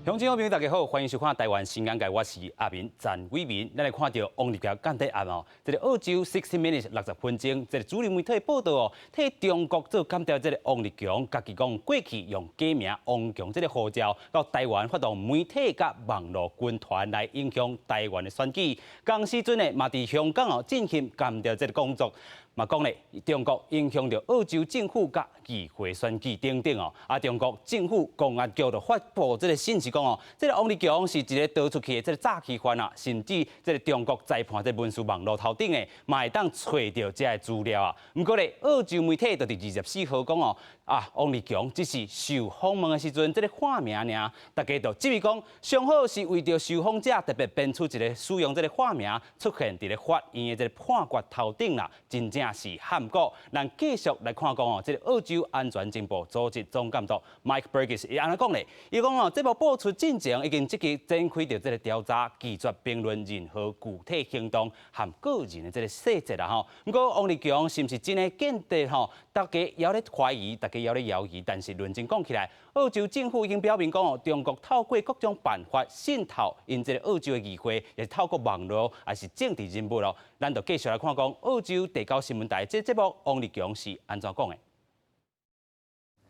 鄉親好朋友大家好，歡迎收看《台灣新眼界》，我是阿明陳偉民。咱來看著王立強間諜案哦，這个澳洲60 Minutes 60分鐘，這个主流媒體報道哦，替中國做間諜這个王立強，家己講過去用假名王強這个護照到台灣發動媒體佮網路軍團來影響台灣的選舉。仝時陣呢，嘛佇香港哦進行間諜這个工作。嘛講咧，中國影響著澳洲政府佮議會選舉等等哦。啊，中國政府公安局就發布這个信息講哦，這个王立強是一个逃出去的這个詐欺犯啊，甚至這个中國裁判這文書網路頭頂的，嘛會當揣著這个資料啊。毋過咧，澳洲媒體就佇24號講哦，啊，王立強只是受訪問的時陣，這个化名爾，大家就質疑講，上好是為著受訪者特別編出一个使用這个化名出現佇咧法院的這个判決頭頂啦，真正是譀古。咱繼續來看講哦，這个澳洲安全情報組織總監督 Mike Burgess 伊按怎講咧？伊講哦，節目播出進前已經積極展開著這个調查，拒絕評論任何具體行動和個人的這个細節啦吼。毋過王立強是毋是真的間諜吼？大家猶咧懷疑，大家猶咧猶疑。但是論真講起來，澳洲政府已經表明講哦，中國透過各種辦法滲透𪜶這个澳洲的議會，也是透過網路，抑是政治人物咯。咱就繼續來看講澳洲第九新聞台這節目，王立強是按怎講的？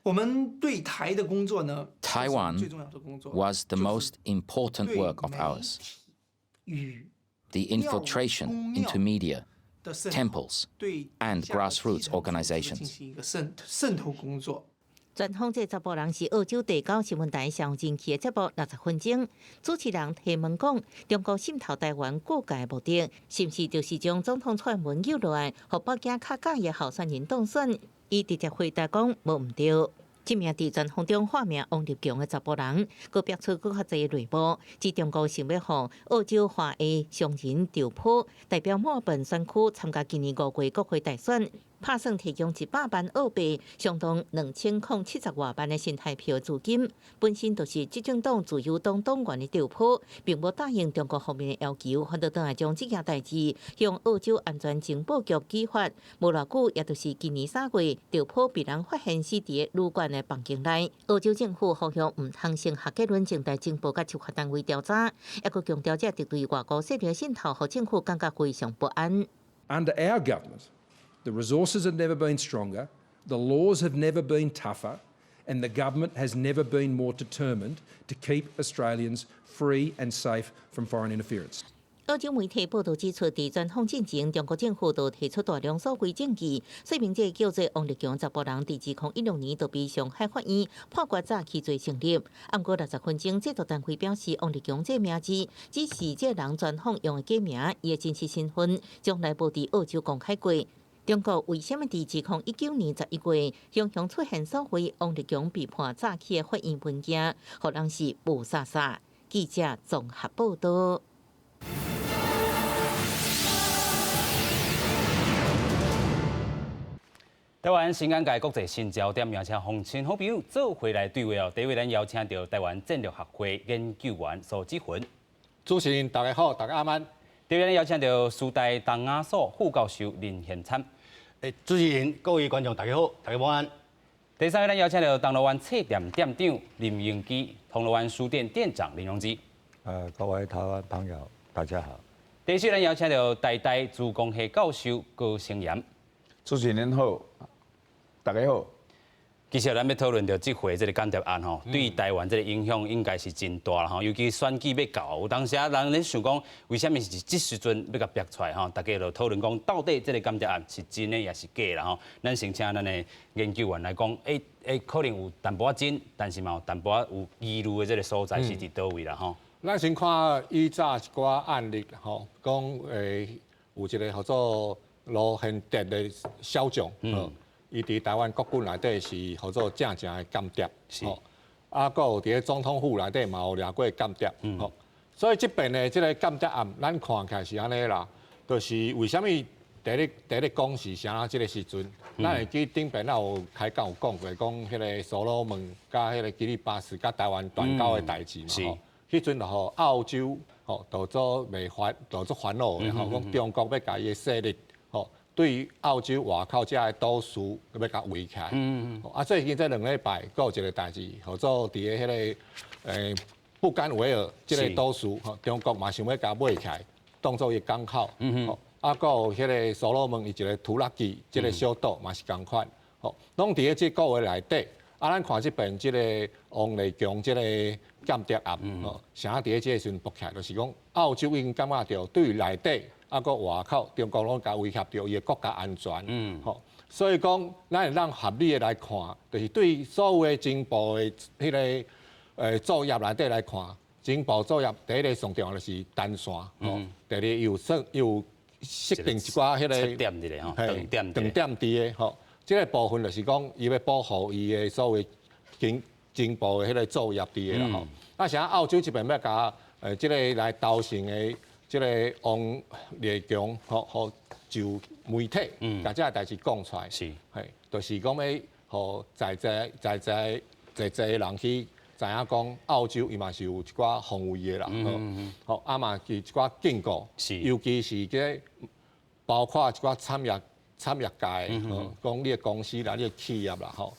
我們對台的工作呢，Taiwan was the most important work of ours. The infiltration into media, temples, and grassroots organizations. 進行一個滲透工作。專訪這查埔人是澳洲第九新聞台上人氣的節目六十分鐘，主持人提問講：中國滲透台灣各界目的，是毋是就是將總統蔡英文救落來，予北京較佮意的候選人當選？伊直接回答講無毋對。這名佇專訪中化名王立強的查埔人，閣爆出閣較濟內幕，指中國想欲予澳洲華裔商人趙普代表墨爾本選區參加今年5月國會大選。拍算提供100萬澳幣，相當2070外萬的新台幣資金。本身就是執政黨自由黨黨員的趙普，並無答應中國方面的要求，反倒轉來將這件代誌向澳洲安全情報局舉發。無偌久，也就是今年3月，趙普被人發現死佇旅館的房間內。澳洲政府呼籲毋通先下結論，靜待情報佮執法單位調查，抑閣強調這敵對外國勢力滲透，予政府感覺非常不安。 Under our government, the resources have never been stronger, the laws have never been tougher, and the government has never been more determined to keep Australians free and safe from foreign interference. 澳洲媒體報導指出，佇專訪進前，中國政府就提出大量所謂證據，說明這个叫做王立強查埔人，佇2016年就被上海法院判決詐欺罪成立。毋過六十分鐘製作單位表示，王立強這名字只是這人專訪用的假名，伊的真實身份從來無佇澳洲公開過。中國為啥物佇2019年11月，雄雄出現所謂王立強被判詐欺的法院文件，予人是霧煞煞。記者綜合報導。台灣新眼界國際新焦點，邀請鄉親好朋友做伙來對話哦。第一位，咱邀請著台灣戰略學會研究員蘇志雲。主持人大家好，大家晚安。第二位，咱邀請著師大東亞所副教授林賢參。主持人各位觀眾大家好，大家晚安。第三位，咱邀請著銅鑼灣冊店店長林榮基，銅鑼灣書店店長林榮基。各位台灣朋友大家好。第四位，咱邀請著台大資工系教授高成炎。主持人好，大家好。其實咱欲討論著這回這个間諜案吼，對台灣這个影響應該是真大啦吼，尤其選舉欲到，有當時啊人咧想講，為啥物是這時陣欲共爆出來吼？大家就討論講，到底這个間諜案是真的抑是假啦吼？咱先請咱的研究員來講，可能有淡薄仔真，但是嘛有淡薄仔有疑慮的這个所在是佇佗位啦吼。咱先看以早一寡案例吼，講有一个號做盧賢德的小將，伊佇台灣國軍內底是號做正正的間諜，吼，啊，閣有佇咧總統府內底嘛有掠過間諜，吼，所以這邊的這个間諜案，咱看起來是按呢啦，就是為啥物第一講是啥？這个時陣，咱會記頂擺咱有開講有講過，講彼个所羅門佮彼个基里巴斯佮台灣斷交的代誌嘛，吼，彼陣就予澳洲吼，就做袂煩，就做煩惱的吼，講中國欲共伊的勢力。對澳洲外口遮的島嶼欲共圍起來。啊，最近這兩禮拜，閣有一个代誌，號做佇咧彼个布干維爾這个島嶼，吼，中國嘛想欲共買起來，當做伊港口。啊，閣有彼个所羅門伊一个圖拉基這个小島嘛是仝款，吼，攏佇咧這個月內底。啊，咱看這邊這个王立強這个間諜案，吼，啥佇咧這个時陣爆起來，就是講澳洲已經感覺著對內底啊，閣外口中國攏共威脅著伊的國家安全，吼，所以講咱會當合理的來看，就是對所有的情報的彼个作業內底來看，情報作業第一个上重要就是單線，吼，第二有算有設定一寡彼个點佇咧吼，斷點斷點佇的吼。這个部分就是講，伊欲保護伊的所謂情報的彼个作業佇的啦吼。啊，啥澳洲這邊欲共這个來投誠的這个王立強吼，予就媒體共這个代誌講出來，嘿，就是講欲予在在在在濟濟的人去知影講，澳洲伊嘛是有一寡防衛的啦，吼，啊嘛是一寡警告，尤其是這包括一寡產業。產業界，講你的公司啦，你的企業啦，吼，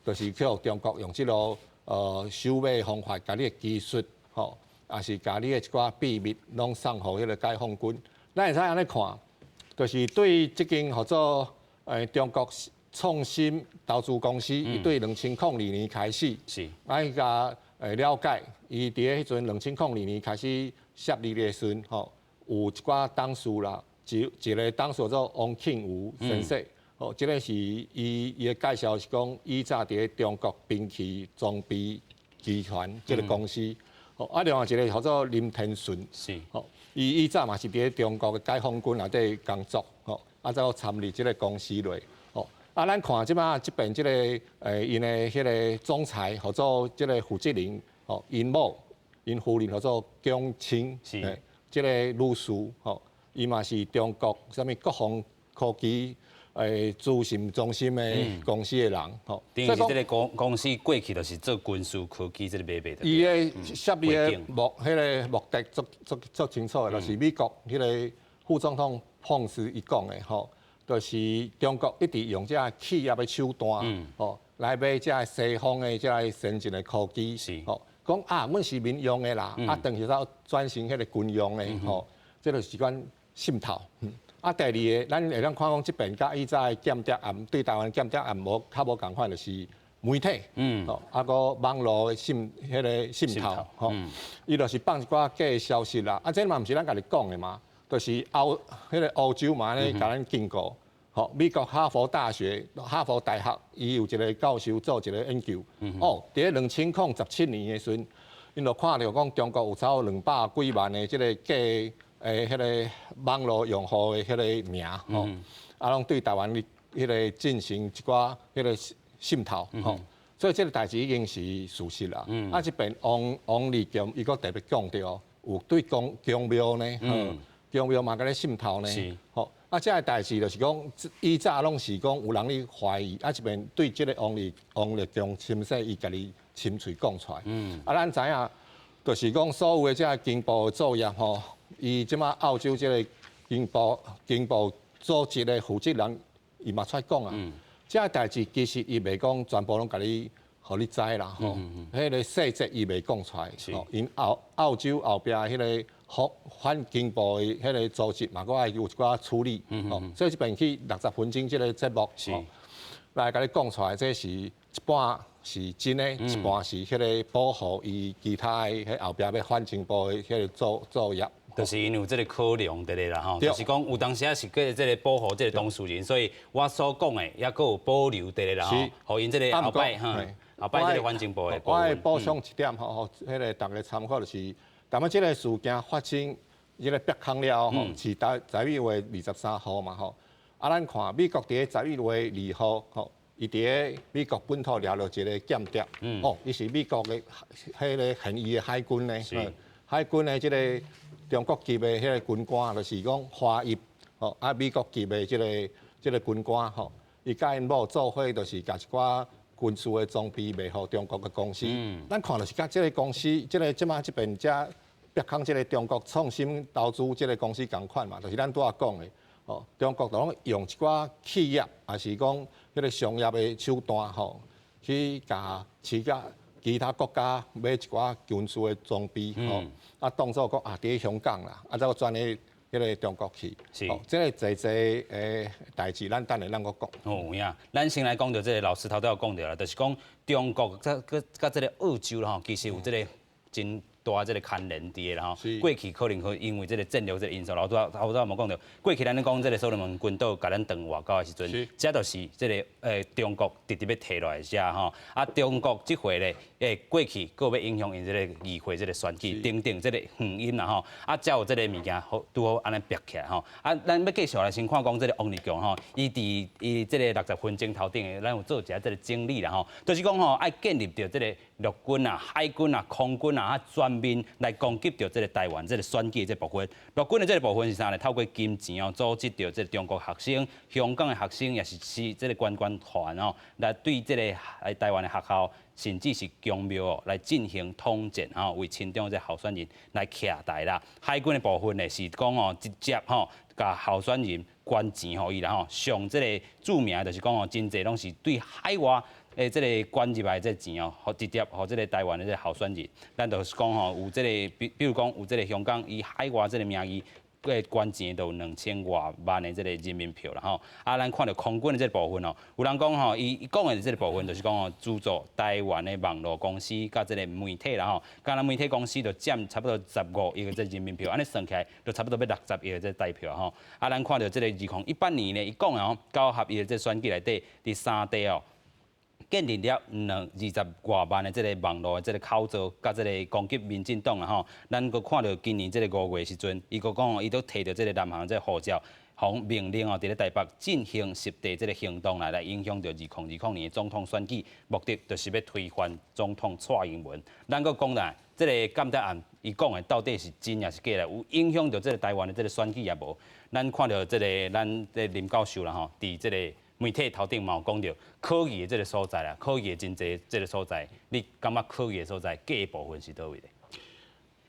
就是去予中國用這个收買方法，共你的技術，吼，抑是共你的一寡秘密，攏送予彼个解放軍。咱會使按呢看，就是對這間號做中國創新投資公司，伊對2002年開始，咱共了解，伊佇咧彼陣2002年開始設立的時陣，吼，有一寡董事啦。一一个董事做王慶武先生，吼，這个是伊伊的介紹是講，以早佇咧中國兵器裝備集團這个公司，吼，啊，另外一个叫做林天順，吼，伊以早嘛是佇咧中國的解放軍內底工作，吼，啊，再參與這个公司內，吼，啊，咱看這擺這邊這个𪜶的彼个總裁號做這个負責人，吼，𪜶某𪜶夫人號做蔣清，這个女士，吼。伊嘛是中國啥物國防科技資訊中心的公司的人，吼。等於是這个公司過去就是做軍事科技這个買賣的。伊的設立的彼个目的足足足清楚的，就是美國彼个副總統彭斯伊講的，吼，就是中國一直用這个企業的手段，吼，來買這个西方的這个先進的科技，吼，講啊，阮是民用的啦，啊，當時才轉成彼个軍用的，吼，這就是款滲透。啊，第二个，咱會當看講這邊佮以早的間諜案對台灣間諜案無較無仝款，就是媒體，吼，啊，閣網路的彼个滲透，吼，伊就是放一寡假的消息啦。啊，這嘛毋是咱家己講的嘛，就是彼个歐洲嘛按呢共咱警告，吼，美國哈佛大學、哈佛大學，伊有一个教授做一个研究，哦，佇咧2017年的時陣，𪜶就看著講中國有超過200幾萬的這个假彼个網路用戶的彼个名，吼，啊，攏對台灣的彼个進行一寡彼个滲透，吼，所以這个代誌已經是事實啦。啊，這邊王立強伊閣特別講著，有對宮廟呢，宮廟嘛共你滲透呢，吼，啊，這个代誌就是講，以早攏是講有人咧懷疑，啊，這邊對這个王立強親說，伊家己親喙講出來。啊，咱知影，就是講所有的這个情報作業，吼。伊這擺澳洲這个情報組織的負責人，伊嘛出來講啊，這个代誌其實伊袂講全部攏共你，予你知啦，吼，彼个細節伊袂講出來，吼，𪜶澳洲後壁彼个反情報的彼个組織嘛，閣愛有一寡處理，吼，所以這邊去六十分鐘這个節目，來共你講出來，這是一半是真的，一半是彼个保護伊其他的彼後壁欲反情報的彼个作業。就是𪜶有這个考量佇咧啦，吼，就是講有當時啊是計這个保護這个當事人，所以我所講的猶閣有保留佇咧啦，吼，予𪜶這个後擺哈，後擺這个反情報的。我愛補充一點吼，予彼个大家參考就是，當這个事件發生，這个煏空了吼，是11月23號嘛吼，啊，咱看美國佇咧11月2號吼，伊佇咧美國本土掠著一个間諜，哦，伊是美國的彼个現役的海軍呢，海軍的這个中國籍的彼个軍官，就是講華裔，吼，啊，美國籍的這个軍官吼，伊佮𪜶某做伙，就是共一寡軍事的裝備賣予中國的公司。咱看就是佮這个公司，這个這擺這邊遮煏空這个中國創新投資這个公司仝款嘛，就是咱拄仔講的，吼，中國就攏用一寡企業，抑是講彼个商業的手段，吼，去共飼甲其他國家買一寡軍事的裝備，吼，啊當做講啊佇香港啦，啊再轉去彼个中國去，哦，這个濟濟的代誌，咱等下咱閣講。哦，有影，咱先來講著這个老師頭拄有講著啦，就是講中國佮佮佮這个澳洲啦吼，其實有這个真大這个牽連佇的啦吼。過去可能會因為這个戰略這个因素，老拄仔頭拄仔無講著，過去咱咧講這个所羅門群島共咱斷外交的時陣，這就是這个中國直直欲提落來遮吼。啊，中國這回咧，過去閣欲影響𪜶這个議會這个選舉等等這个原因啦吼。啊，才有這个物件好拄好按呢逼起來吼。啊，咱欲繼續來先看講這个王立強吼，伊佇伊這个六十分鐘頭頂的，咱有做一下這个整理啦吼，就是講吼愛建立著這个陸軍啊、海軍啊、空軍啊，啊全面來攻擊著這个台灣這个選舉的這部分。陸軍的這个部分是啥呢？透過金錢哦，組織著這个中國學生、香港的學生，也是是這个觀光團哦，來對這个台灣的學校，甚至是宮廟哦，來進行統戰吼，為親中這个候選人來徛台啦。海軍的部分呢，是講哦，直接吼，共候選人捐錢予伊啦吼，上這个著名的就是講哦，真濟攏是對海外這个捐入來這個錢哦，予直接予這个台灣的這个候選人，咱就是講吼，有這个比比如講有這个香港以海外這个名義捐錢都有2000外萬的這个人民票啦吼。啊，咱看著空軍的這个部分哦，有人講吼，伊伊講的這个部分就是講吼，資助台灣的網路公司佮這个媒體啦吼，敢若媒體公司就佔差不多15億的這人民票，按呢算起來就差不多欲60億的這台票吼。啊，咱看著這个2018年呢，伊講的吼，9合一的這選舉內底，佇三地哦，建立了20外萬的這个網路的這个口罩，佮這个攻擊民進黨啦吼。咱閣看著今年這个5月時陣，伊閣講哦，伊都提著這个南韓這个護照，予命令哦，佇咧台北進行實地這个行動來影響著2020年的總統選舉，目的就是欲推翻總統蔡英文。咱閣講啦，這个間諜案，伊講的到底是真抑是假咧？有影響著這个台灣的這个選舉抑無？咱看著這个咱這林教授啦吼，佇這个媒體頭頂嘛有講著可疑的這个所在啦，可疑的真濟這个所在，你感覺可疑的所在，假的部分是佗位咧？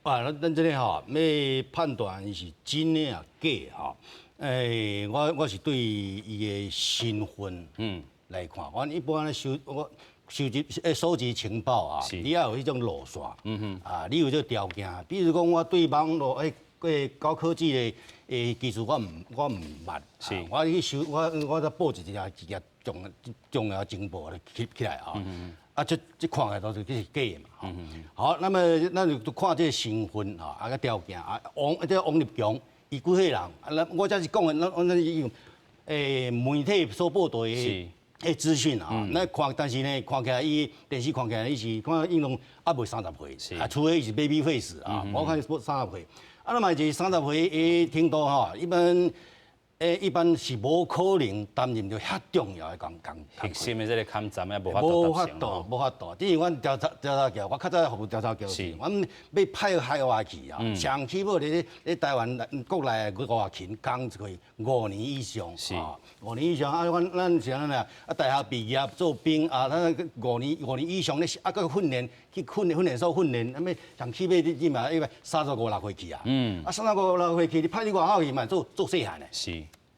啊，咱咱這个吼，欲判斷伊是真的抑假吼。我是對伊的身份來看，阮一般咧收我收集收集情報啊，你要有彼種路線，啊，你有這个條件。比如講，我對網路高科技的技術我毋捌，我去收我我才報一個一個重重要情報來起起來啊，啊，這這看起來都是這是假的嘛。好，那麼咱就看這个身份吼，啊個條件啊，王這王立強伊幾歲人？啊，咱我這是講的，咱咱用媒體所報導的資訊啊，那看，但是呢，看起來伊電視看起來伊是看伊攏猶未30歲，啊，除非伊是 baby face 啊，我看伊三十歲。啊，那麼是三十歲的程度吼，一般是無可能擔任著遐重要的工工。核心的這个勘站也無法度無法度，無法度。只是阮調查調查局，我較早服務調查局，阮欲派海外去啊，上起碼佇咧台灣國內外勤工作五年以上，五年以上啊，阮咱是按怎啊？大學畢業做兵啊，咱五年以上咧，啊，閣訓練去訓練訓練所訓練，啥物上起碼你你嘛因為35、6歲去啊。啊，35、6歲去，你派你外口去嘛，做做細漢的。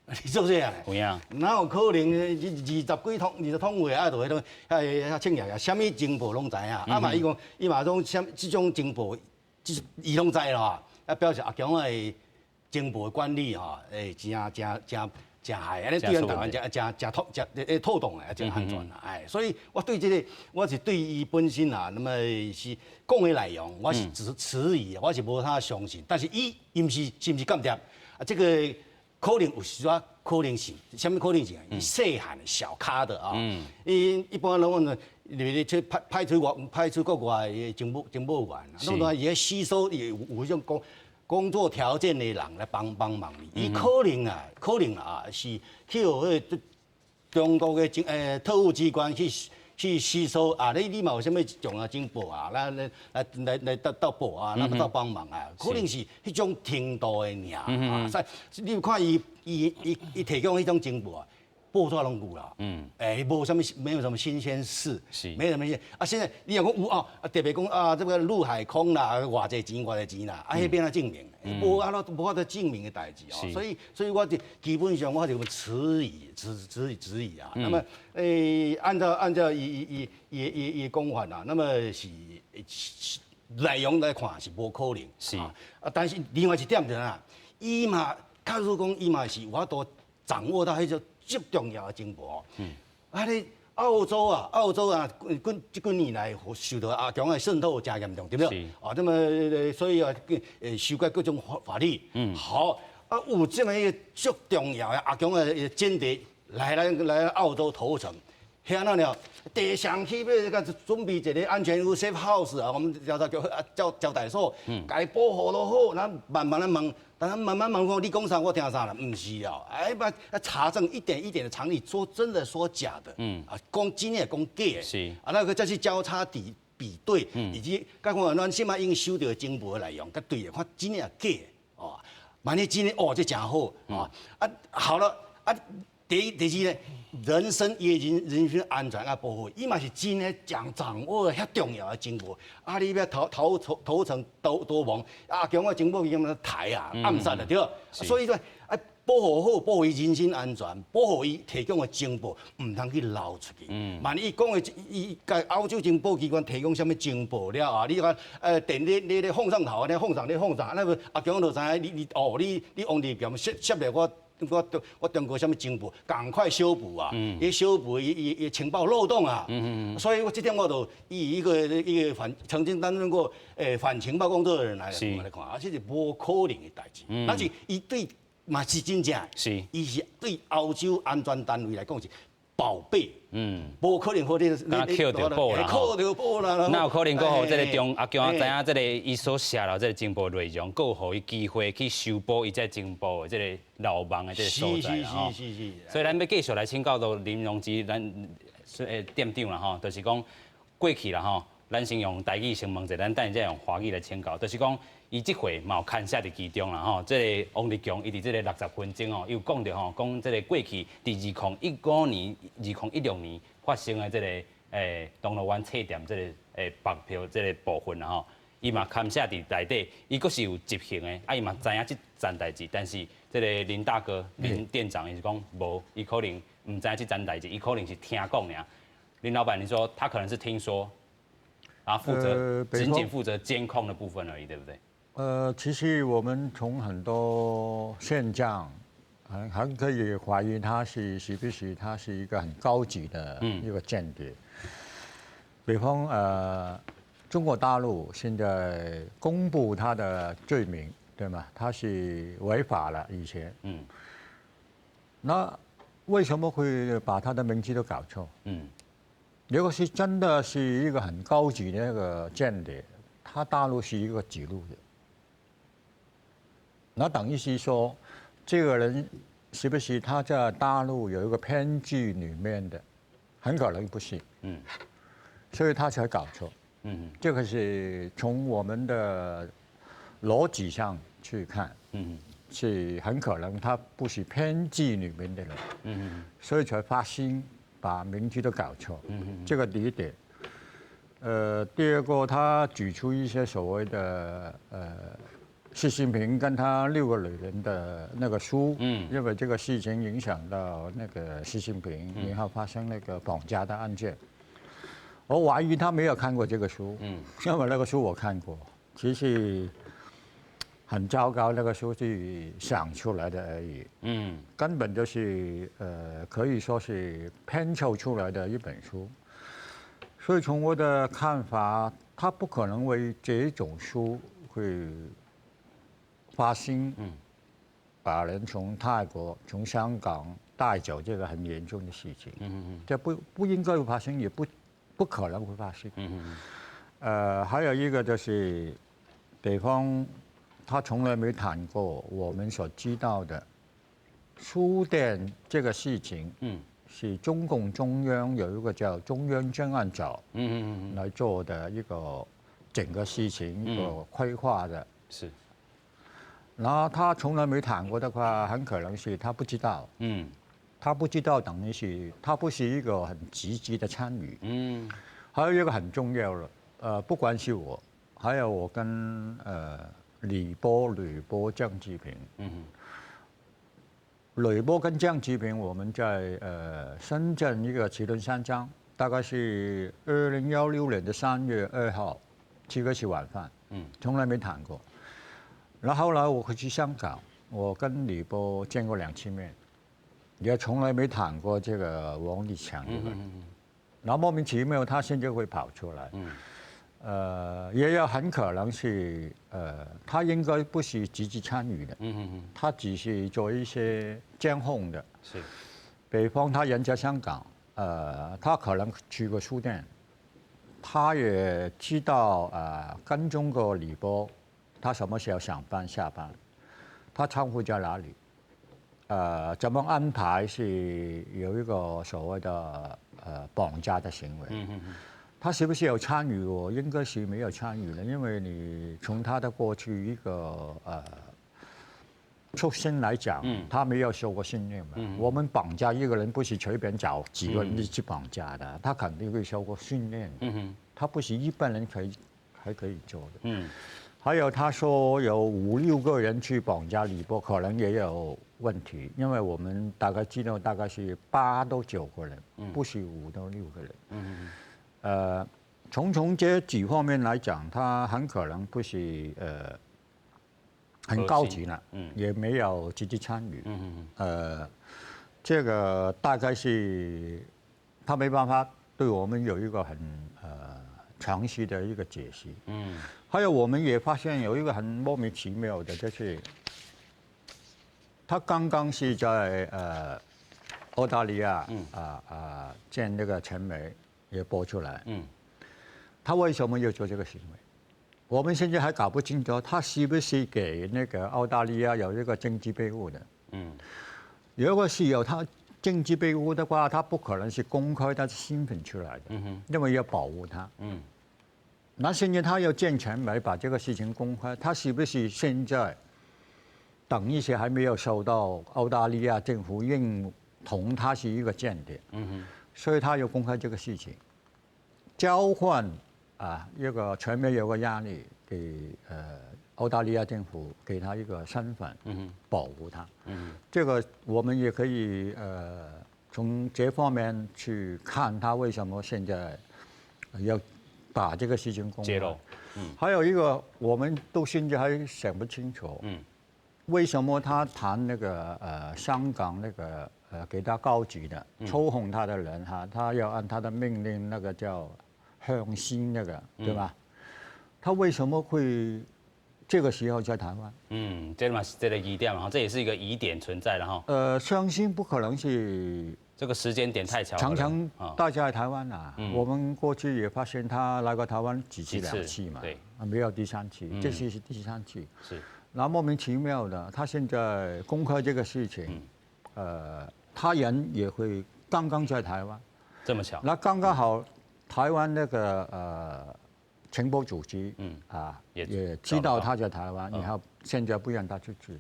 你做細漢有影。哪有可能二二十幾通22通歲啊？就彼種遐遐青爺啊，啥物情報攏知影。啊嘛，伊講伊嘛講啥這種情報，這伊攏知啦。啊，表示阿強的情報管理吼，真真真真害，按呢對咱台灣真真真妥真妥當的，真安全啦。哎，所以我對這個，我是對伊本身啊，那麼是講的內容，我是持遲疑，我是無啥相信。但是伊伊毋是是毋是間諜啊？這個可能有時陣可能性，啥物可能性？伊細漢小咖的啊，伊一般攏講，你去派派出外派出國外的情報員，攏都伊吸收有有彼種工作條件的人來幫幫忙你。伊可能啊，可能啊是去予彼个中國的特務機關去吸收啊！你嘛有啥物重要情報啊？來來來來來鬥鬥報啊，來鬥幫忙啊！可能是彼種程度的爾啊。所以你有看伊伊伊伊提供彼種情報啊，報紙攏有啦，欸，無啥物，沒有什麼新鮮事，沒什麼新啊。現在你若講有哦，啊特別講啊，這個陸海空啦，偌濟錢偌濟錢啦，啊，彼欲按怎證明？無啊，無法度證明的代誌哦。所以我就基本上我就遲疑，遲疑啊。那麼，按照伊講法啦，那麼是內容來看是無可能。啊，但是另外一點就是啊，伊嘛，假如講伊嘛是有法度掌握到彼種足重要的情報。啊，你澳洲啊，澳洲啊，近這幾年來受到阿強的滲透誠嚴重，對不對？啊，那麼所以啊，修改各種法律。好，啊，有這麼一個足重要的阿強的間諜來澳洲投誠，遐那了，地上去欲共準備一个安全屋 safe house 啊，我們調查局啊招待所，共伊保護落好，咱慢慢來問。但慢慢問講，你講啥我聽啥啦？毋是啊，哎，把查證一點一點的藏匿，說真的說假的，啊，講真的講假的，啊，那個再去交叉比對，以及佮看咱現擺已經收著的情報的內容，佮對的，看真的抑假的，哦，萬一真的哦，這誠好，啊，啊，好了，啊，第一、第二呢，人身也人身安全啊保護，伊嘛是真的掌握遐重要的情報，啊，你欲投誠逃亡，啊，共我情報機關刣啊，暗殺了對。所以說啊，保護好，保護伊人身安全，保護伊提供的情報，毋通去流出去。萬一伊講的，伊共澳洲情報機關提供啥物情報了啊？你講電你放上頭，你放上你放上，那個阿強就知影你哦，你王立強涉獵我中國啥物情報，趕快修補啊！伊修補伊情報漏洞啊！所以我這點我就以一個反曾經擔任過反情報工作的人來看，啊，這是無可能的代誌。但是伊對嘛是真正，伊是對歐洲安全單位來講是寶貝。無可能予你敢抾著寶啦，抾著寶啦。哪有可能閣予這個中阿強知影這个伊所泄露這个情報內容，閣予伊機會去修補伊這个情報的這个漏網的這个所在吼。所以咱欲繼續來請教到林榮基咱店長啦吼，就是講過去啦吼，咱先用台語先問者，咱等下再用華語來請教，就是講伊這回嘛有牽涉佇其中啦吼。這个王立強伊佇這个60分鐘哦，伊有講著吼，講這个過去佇2015年、2016年發生的這个銅鑼灣冊店這个綁票這个部分啦吼，伊嘛牽涉佇內底，伊閣是有執行的，啊伊嘛知影這層代誌，但是這个林大哥、林店長伊是講無，伊可能毋知影這層代誌，伊可能是聽講爾。林老闆，你說他可能是聽說，然後負責僅僅負責監控的部分而已，對不對？其實我們從很多現象，很可以懷疑他是不是他是一個很高級的一個間諜。比方中國大陸現在公布他的罪名，對嗎？他是違法了以前。那為什麼會把他的名字都搞錯？如果是真的是一個很高級的那個間諜，他大陸是一個記錄的。那等於是說，這個人是不是他在大陸有一個編制裡面的？很可能不是。所以他才搞錯。這個是從我們的邏輯上去看。是很可能他不是編制裡面的人。所以才發心把名字都搞錯。這個第一點。第二個，他舉出一些所謂的習近平跟他六個女人的那個書，因為這個事情影響到那個習近平，然後發生那個綁架的案件。我懷疑他沒有看過這個書，因為那個書我看過，其實很糟糕，那個書是想出來的而已，根本就是可以說是拼湊出來的一本書。所以從我的看法，他不可能為這種書會發心，把人從泰國、從香港帶走，這個很嚴重的事情，這不應該會發生，也不可能會發生。還有一個就是，比方他從來沒談過我們所知道的書店這個事情，是中共中央有一個叫中央專案組，來做的一個整個事情一個規劃的。然後他從來沒談過的話，很可能是他不知道。他不知道，等於是他不是一個很積極的參與。還有一個很重要的，不管是我，還有我跟李波、呂波、江吉平。呂波跟江吉平，我們在深圳一個麒麟山莊，大概是2016年的3月2號，吃過一次晚飯。從來沒談過。然後後來我回去香港，我跟李波見過兩次面，也從來沒談過這個王立強這個。然後莫名其妙，他現在會跑出來。也有很可能是，他應該不是積極參與的。他只是做一些監控的。比方他人在香港，他可能去過書店，他也知道跟蹤過李波，他什麼時候上班下班，他倉庫在哪裡，怎麼安排是有一個所謂的綁架的行為。他是不是有參與？我應該是沒有參與的，因為你從他的過去一個出身來講，他沒有受過訓練嘛。我們綁架一個人不是隨便找幾個人一起綁架的，他肯定會受過訓練。他不是一般人可以還可以做的。還有他說有五六個人去綁架李波，可能也有問題，因為我們大概知道大概是8到9個人，不是5到6個人。從這幾方面來講，他很可能不是很高級了，也沒有積極參與。這個大概是他沒辦法對我們有一個很詳細的一個解釋。還有我們也發現有一個很莫名其妙的，就是他剛剛是在澳大利亞見那個傳媒也播出來。他為什麼要做這個行為？我們現在還搞不清楚，他是不是給那個澳大利亞有一個政治庇護的？如果是有他政治庇護的話，他不可能是公開他的身份出來的，因為要保護他。那現在他要見傳媒把這個事情公開，他是不是現在等於是還沒有受到澳大利亞政府認同他是一個間諜？所以他要公開這個事情，交換啊一個傳媒有個壓力給澳大利亞政府給他一個身份，保護他。這個我們也可以從這方面去看他為什麼現在要把這個事情公開。還有一個我們到現在還想不清楚，為什麼他談那個香港那個給他高級的操控他的人哈，他要按他的命令，那個叫向心那個，對吧？他為什麼會這個時候在台灣？嗯，這嘛是這個疑點哈，這也是一個疑點存在了哈。相信不可能是這個時間點太巧。常常大家在台灣啊，我們過去也發現他來過台灣幾次兩次嘛，對，沒有第三次，這次是第三次。是。那莫名其妙的，他現在公開這個事情，他人也會剛剛在台灣，這麼巧。那剛剛好，台灣那個情報組織，也知道他在台灣，然後現在不讓他出去。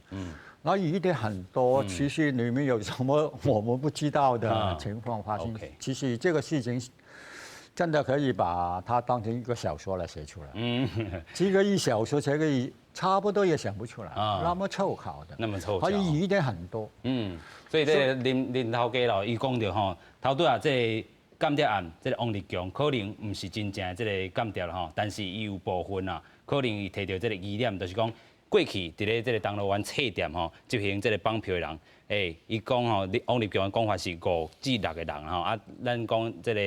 那疑點很多，其實裡面有什麼我們不知道的情況發生。其實這個事情真的可以把它當成一個小說來寫出來。這個一小說這個差不多也想不出來，那麼湊巧的，那麼湊巧，所以疑點很多。嗯，所以這個林林頭家咯，伊講著吼，頭拄仔這個間諜案，這個王立強可能毋是真正的這個間諜吼，但是伊有部分啊，可能伊提著這個疑點，就是講過去佇咧這個銅鑼灣冊店吼執行這個綁票的人，伊講吼，王立強的講法是5至6個人吼，啊，咱講這個。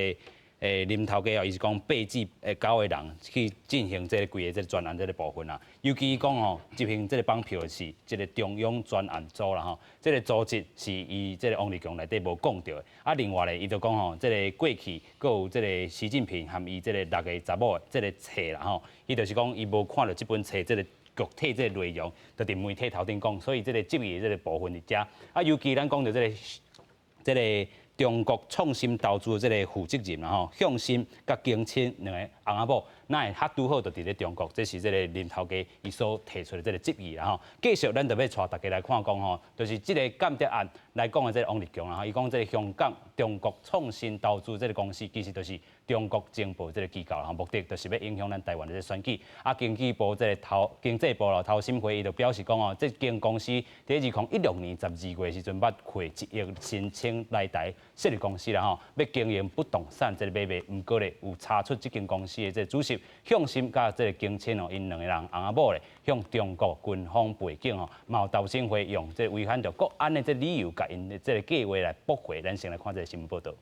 林頭家哦，伊是講8至9個人去進行這個規个這個專案這個部分啦。尤其伊講吼，執行這個綁票的是這個中央專案組啦吼，這個組織是伊這個王立強內底無講著的。啊，另外咧，伊就講吼，這個過去閣有這個習近平含伊這個六個查某的這個冊啦吼，伊就是講伊無看著這本冊這個具體這個內容，就佇媒體頭頂講，所以這個質疑的這個部分佇遮。啊，尤其咱講著這個中國創新投資的這個負責人啦吼，向心佮景清兩个翁仔某，那會較拄好就佇咧中國，這是這个林頭家伊所提出的這个質疑啦吼。繼續，咱就欲帶大家來看講吼，就是這个間諜案來講的這个王立強啦吼，伊講這个香港中國創新投資這个公司，其實就是中國情報這个機構啦，目的就是欲影響咱台灣的這個選舉。啊，經濟部這个頭經濟部啦，投審會伊就表示講哦，這間公司佇2016年12月時陣捌匯1億申請來台設立公司啦吼，欲經營不動產這个買賣，毋過咧有查出這間公司的這個主席向心佮這个景清哦，𪜶兩个人翁仔某咧向中國軍方背景哦，嘛有投審會用這違反著國安的這理由，共𪜶的這个計劃來駁回。咱先來看這个新聞報導。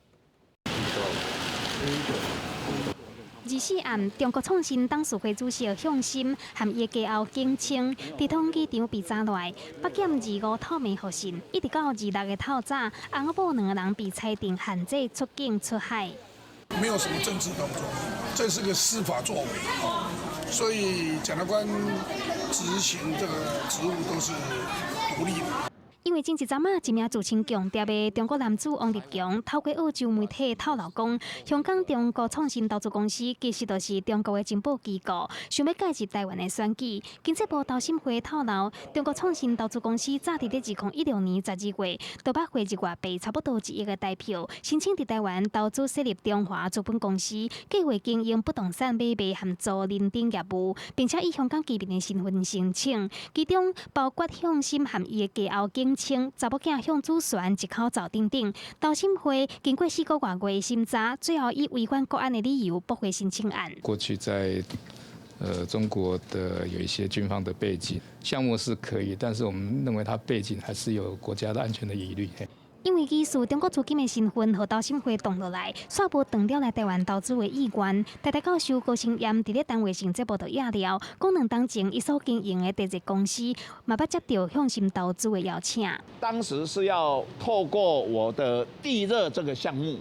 24暗，中國創新董事會主席向心和伊的家後景清，佇統機場被抓來，八點25透明予訊，一直到26个透早，翁仔某兩个人被裁定限制出境出海。沒有什麼政治動作，這是個司法作為，所以檢察官執行這個職務都是獨立的。因為前一陣仔，一名自稱共諜的中國男子王立強，透過澳洲媒體透露講，香港中國創新投資公司其實就是中國的情報機構，想欲介入台灣的選舉。經濟部投審會透露，中國創新投資公司早佇咧2016年12月，就捌匯入外幣差不多1億个台票，申請佇台灣投資設立中華資本公司，計劃經營不動產買賣和租賃等業務，並且以香港居民的身份申請，其中包括向心和伊的家後景清查某囝向祖璇一口罩等等，投審會經過4個外月審查，最後以違反國安的理由駁回申請案。過去在中國的有一些軍方的背景，項目是可以，但是我們認為他背景還是有國家的安全的疑慮。因為疑似中國資金的身份，予投審會擋落來，煞無斷了來台灣投資的意願。台大教授高成炎佇咧單位上節目就掖了，講兩當前伊所經營的地熱公司，嘛捌接著向心投資的邀請。當時是要透過我的地熱這個項目，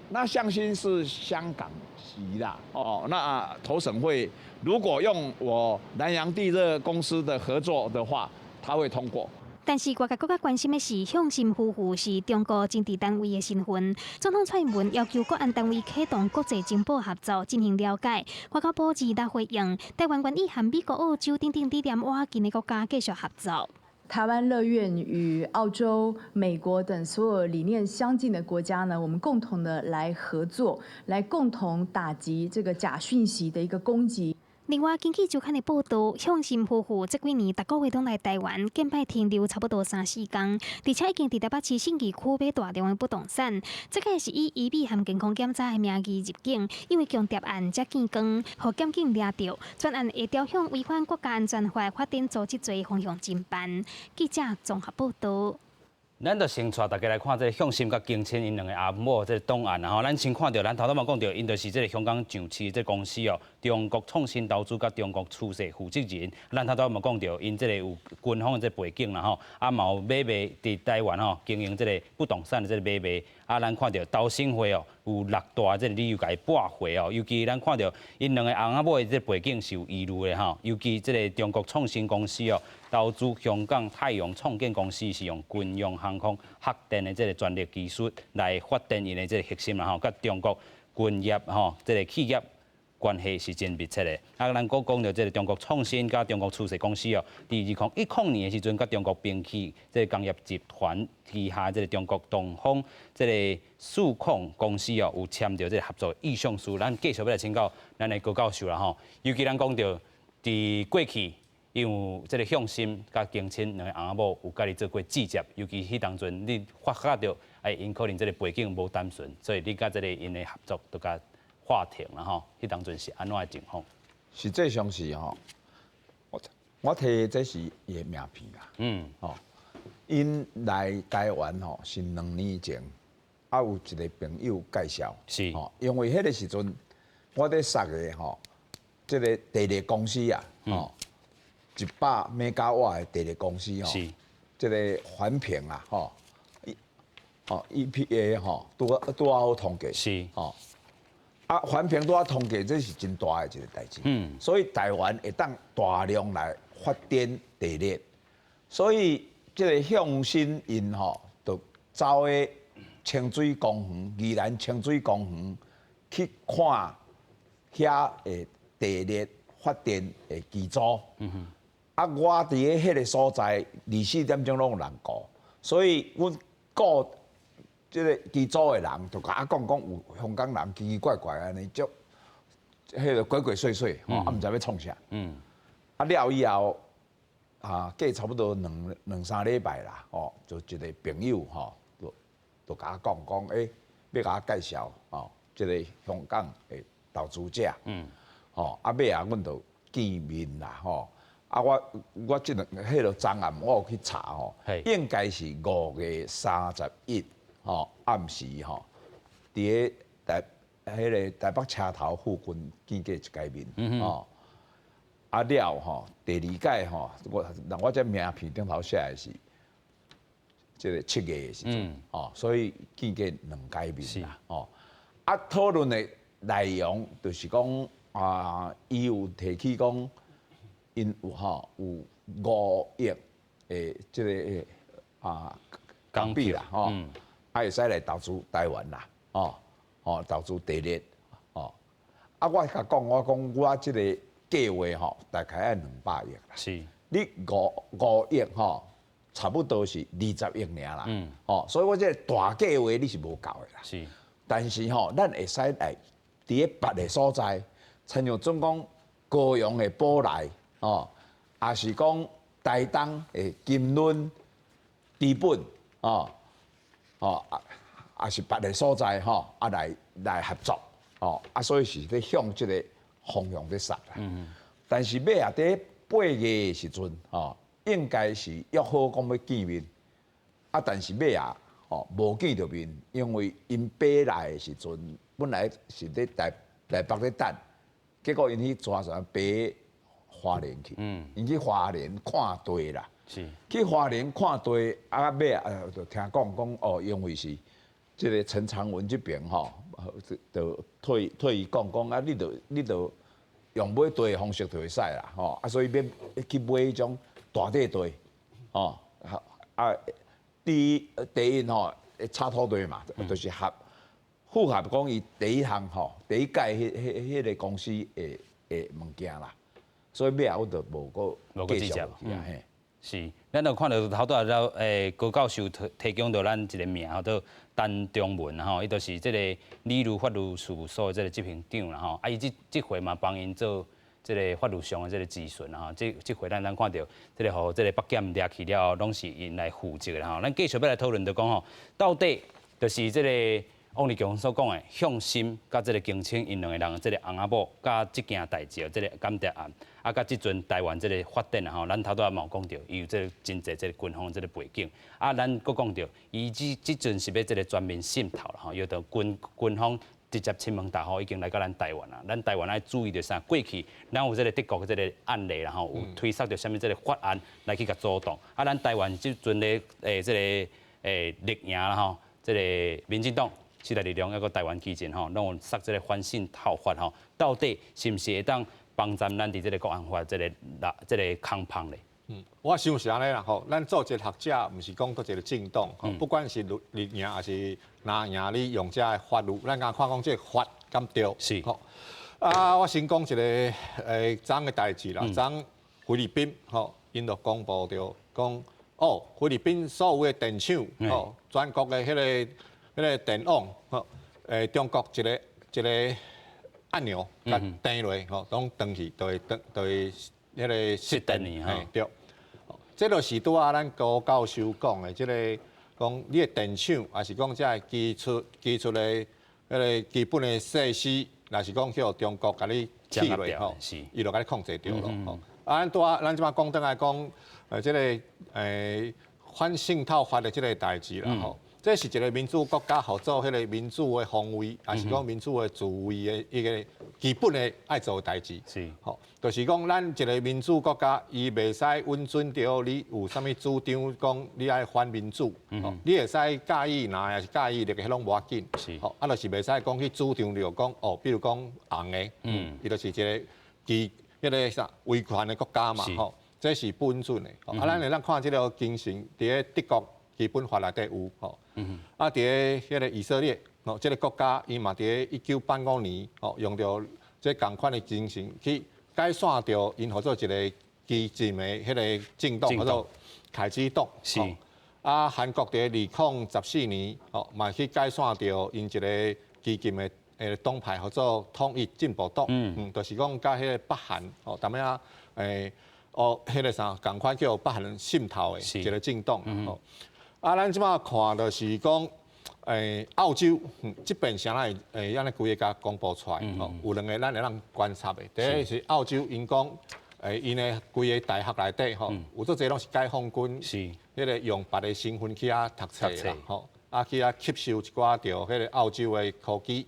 那向心是香港籍啦，哦，那投審會如果用我南洋地熱公司的合作的話，他會通過。但是外界閣較關心的是，向心夫婦是中國政治單位的身份。總統蔡英文要求國安單位啟動國際情報合作進行了解。外交部26回應，台灣願意和美國、澳洲等等理念倚近的國家繼續合作。台灣樂願與澳洲、美國等所有理念相近的國家呢，我們共同的來合作，來共同打擊這個假訊息的一個攻擊。另外，根據週刊的報道，向心夫婦這幾年逐個月攏來台灣，近擺停留差不多三四工，而且已經佇台北市信義區買大量的不動產。這个是以醫美和健康檢查的名義入境，因為共諜案才見光，予檢警掠著，專案會朝向違反國家安全法發展組織罪方向偵辦。記者綜合報道。咱就先帶大家來看這个向心佮景清𪜶兩个翁某這个檔案啦吼。咱先看著，咱頭拄嘛講著，𪜶就是這个香港上市這个公司哦，中國創新投資佮中國趨勢負責人。咱頭拄嘛講著，𪜶這个有軍方的這个背景啦吼，啊嘛有買賣佇台灣吼經營這个不動產的這个買賣。啊，咱看著投審會哦，有六大這个理由共伊駁回哦。尤其咱看著𪜶兩个翁仔某的這个背景是有疑慮的吼，尤其這个中國創新公司哦，投資香港太陽創建公司是用軍用航空核電的這个專利技術來發展𪜶的這个核心啦吼，佮中國軍業吼這个企業關係是真密切的。啊，咱閣講著這个中國創新佮中國趨勢公司哦，佇2010年的時陣，佮中國兵器這个工業集團旗下這个中國東方這个數控公司哦，有簽著這个合作意向書。咱繼續欲來請教咱的高教授啦吼，尤其咱講著佇過去，因為這个向心佮景清兩个翁仔某有佮你做過接觸，尤其彼當陣你發覺著，哎，𪜶可能這个背景無單純，所以你佮這个𪜶的合作都共喊停啦吼。彼當陣是按怎的情況？實際上是吼，我提這是伊的名片啦。吼，𪜶來台灣吼是2年前，啊有一个朋友介紹，吼，因為彼个時陣我佇設的吼，這个地熱公司啊，吼，100兆瓦的地熱公司吼，這个環評啊，吼，吼 EPA 吼，拄拄好通過，吼，啊環評拄仔通過，這是真大的一个代誌。所以台灣會當大量來發電地熱，所以這个向心𪜶吼，就走去清水公園，宜蘭清水公園去看遐的地熱發電的機組。啊，我佇咧彼个所在，24點鐘攏有人顧，所以阮顧這个機組的人就共我講講有香港人奇奇怪怪按呢，足彼个鬼鬼祟祟，吼，啊，毋知欲創啥。啊了以後，啊過差不多兩三禮拜啦，吼，就一个朋友吼，就共我講講，欲共我介紹吼，這个香港的投資者。吼，啊尾仔阮就見面啦，吼。啊，我這兩彼个昨暗我有去查吼，應該是5月31吼暗時吼，佇咧台彼个台北車頭附近見過一擺面，吼。啊了吼，第二擺吼，我這名片頂頭寫的是這个7月的時陣，吼，所以見過兩擺面啦，吼。啊，討論的內容就是講啊，伊有提起講。𪜶有吼有5億的這个啊港幣啦，吼，啊會使來投資台灣啦，哦，哦投資地熱，哦，啊我共講，我講我這個計劃吼，大概愛200億啦。你五億吼，差不多是20億爾啦。哦，所以我這個大計劃你是無夠的啦。但是吼，咱會使來佇咧別个所在，親像總講高雄的寶來。哦，抑是講台東的金崙、知本，哦，哦，啊，抑是別个所在吼，啊來合作，哦，啊，所以是咧向這个方向咧捒啦。但是尾仔佇8月的時陣，吼，應該是約好講欲見面，啊，但是尾仔吼無見著面，因為𪜶飛來的時陣，本來是咧台北咧等，結果𪜶去跩船飛花蓮去，𪜶去花蓮看地啦，去花蓮看地，啊尾仔就聽講講哦，因為是這个陳長文這邊吼，就替伊講講啊，你著用買地的方式就會使啦，吼，啊所以欲去買彼種大塊地，吼，啊，第一吼，炒土地嘛，就是符合講伊第一項吼，第一屆彼个公司的物件啦。所以尾仔我就無閣繼續去啊嘿。是，咱就看著頭拄仔了高教授提供著咱一个名，叫做陳中文吼，伊就是這个理如法律事務所的這个執行長啦吼。啊，伊這回嘛幫𪜶做這个法律上的這个諮詢啦吼。這回咱看著這个予這个北檢掠去了後，攏是𪜶來負責的吼。咱繼續欲來討論，就講吼，到底就是這个王立強所講的向心佮這个景清𪜶兩个人這个翁仔某，佮這件代誌，這个間諜案，啊，佮這陣台灣這个發展吼，咱頭拄仔嘛有講著，伊有這个真濟這个軍方這个背景，啊，咱閣講著，伊這陣是欲這个全面滲透啦吼，伊著軍方直接親門踏戶已經來到咱台灣啦，咱台灣愛注意著啥？過去咱有這个德國這个案例啦吼，有推捒著啥物這个法案來去共阻擋，啊，咱台灣這陣咧這个綠營啦吼，這个民進黨。時代力量抑閣台灣基進吼，攏有捒這个反滲透法吼，到底是毋是會當幫助咱佇這个國安法這个這个空縫咧？嗯，我想是按呢啦吼，咱做一個學者，毋是講佗一个政黨，不管是綠營抑是藍營，你用這个法律，咱敢看講這个法敢對？吼。啊，我先講一个昨昏的代誌啦，昨昏菲律賓吼，𪜶就公布著講，哦，菲律賓所有的電廠吼，全國的彼个電網吼，中國一个一个按鈕共釘落吼，攏斷去，就會斷，就會彼个失電，嘿對。這就是拄仔咱高教授講的，這个講你的電廠，抑是講這个基礎的彼个基本的設施，若是講去中國共你起落吼，伊就共你控制著囉吼。啊，咱拄仔咱這擺講轉來講，這个反滲透法的這个代誌啦吼。這是一个民主國家予做彼个民主的防衛，抑是講民主的自衛的一个基本的愛做的代誌。吼，就是講咱一个民主國家，伊袂使允准著你有啥物主張，講你愛反民主。你會使佮意藍，抑是佮意綠的，彼攏無要緊。吼，啊，就是袂使講去主張著講哦，比如講紅的，伊就是一个彼个啥威權的國家嘛，吼，這是不允准的。啊，咱會當看這个精神，佇咧德國基本法內底有吼，啊，佇咧彼个以色列，吼，這个國家伊嘛佇咧1985年，吼，用著這仝款的精神去解散著𪜶號做一个激進的彼个政黨，叫做凱基黨。啊，韓國佇2014年，吼嘛去解散著𪜶一个激進的黨派，號做統一進步黨。就是講佮彼个北韓，吼，淡仔哦，彼个啥仝款叫北韓滲透的一个政黨。吼，啊，咱這擺看就是講，澳洲這邊啥會按呢規个共公布出來，吼，有兩个咱會當觀察的。第一是澳洲，𪜶講，𪜶的規个大學內底吼，有足濟攏是解放軍，彼个用別个身份去遐讀冊啦，吼，啊去遐吸收一寡著彼个澳洲的科技。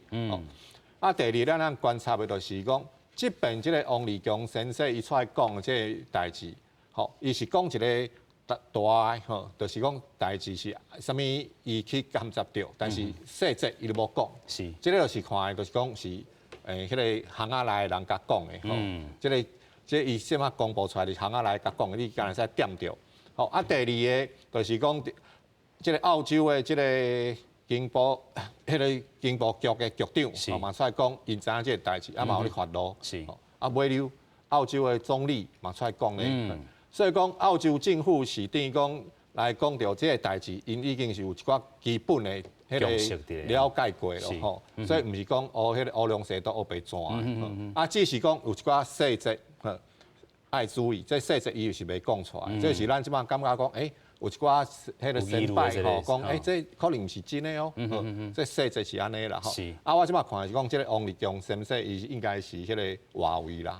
啊，第二咱通觀察的就是講，這邊這个王立強先生伊出來講的這个代誌，吼，伊是講一个大大的吼，就是講代誌是啥物，伊去監察著，但是細節伊都無講。這个就是看的，就是講是彼个行仔內的人共講的吼。這个這伊這擺公布出來是行仔內共講的，你敢會使掂著。吼，啊，第二个就是講，這个澳洲的這个情報，彼个情報局的局長，嘛出來講，𪜶知影這个代誌，啊嘛予你發露。啊，尾溜澳洲的總理嘛出來講咧。所以講，澳洲政府是等於講來講著這个代誌，𪜶已經是有一寡基本的彼个了解過囉吼。所以毋是講哦，彼个烏龍蛇都烏白轉，啊，只是講有一寡細節，愛注意。這細節伊是袂講出來，這是咱這擺感覺講，有一寡彼个先輩吼講，這可能毋是真的哦。這細節是按呢啦吼。啊，我這擺看是講，這个王立強先生伊應該是彼个華為啦。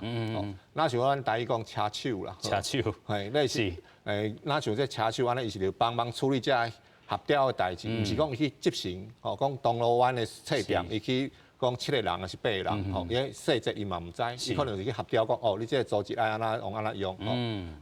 若像咱台語講車手啦。車手。嘿，類似，若像這車手按呢，伊是著幫忙處理這合調的代誌，毋是講伊去執行，吼，講銅鑼灣的冊店，伊去講七个人抑是八個人，吼，伊細節伊嘛毋知，伊可能是去合調講，哦，你這个組織愛按怎用按怎用，吼，